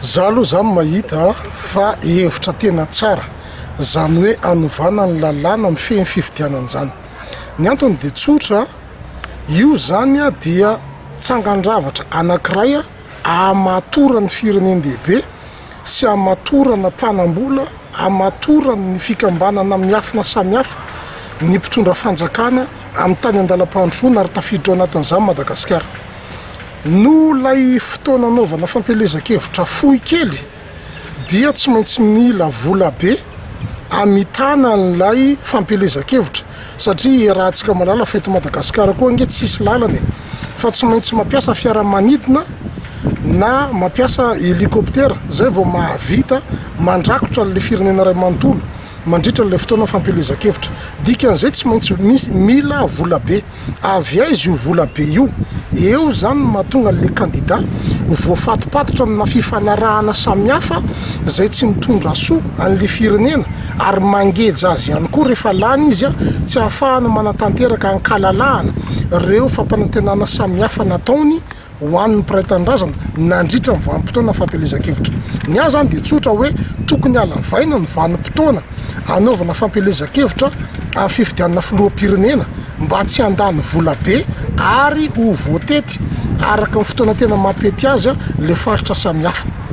Za aloha zany mahita fa hevitra tena tsara zany hoe hanovana ny lalàna mifehy ny fifidianana zany. Ny antony dia tsotra, io zany dia tsangan-javatra anankiray hamatoran'ny firenen-dehibe sy hamatorana mpanam-bola, hamatoran'ny fikambanana miafina samihafa ny mpitondra fanjakana amin'ny tany an-dalam-pandrosoana ary tafiditra ao anatin'izany Madagasikara. Noho ilay fotoana anaovana fampielezan-kevitra fohy kely dia tsy maintsy mila vola be hamitana an'ilay fampielezan-kevitra satria iarahantsika mahalala fa eto Madagasikara koa ange tsisy lalana e! fa tsy maintsy mampiasa fiaramanidina na mampiasa hélicoptère zay vao mahavita mandrakotra an'ilay firenena iray manontolo mandritra an'ilay fotoana fampielezan-kevitra. Dikan'izay tsy maintsy misy mila vola be. Avy aiza io vola be io? Eo izany no mahatonga an'ilay kandida ho voafatopatotra amina fifanarahana samihafa izay tsy mitondra soa an'ilay firenena ary mangeja azy ihany koa rehefa lany izy tsy ahafahana manatanteraka ankalalahana ireo fampanantenana samihafa nataony ho an'ny mpiray tanindrazana nandritra ny vanim-potoana fampielezan-kevitra. Ny ahy izany dia tsotra hoe tokony halavaina ny vanim-potoana hanaovana fampielezan-kevitra amin'ny fifidianana filoham-pirenena mba tsy handany vola be ary ho voatety araka ny fotoana tena mampety azy ilay faritra samihafa.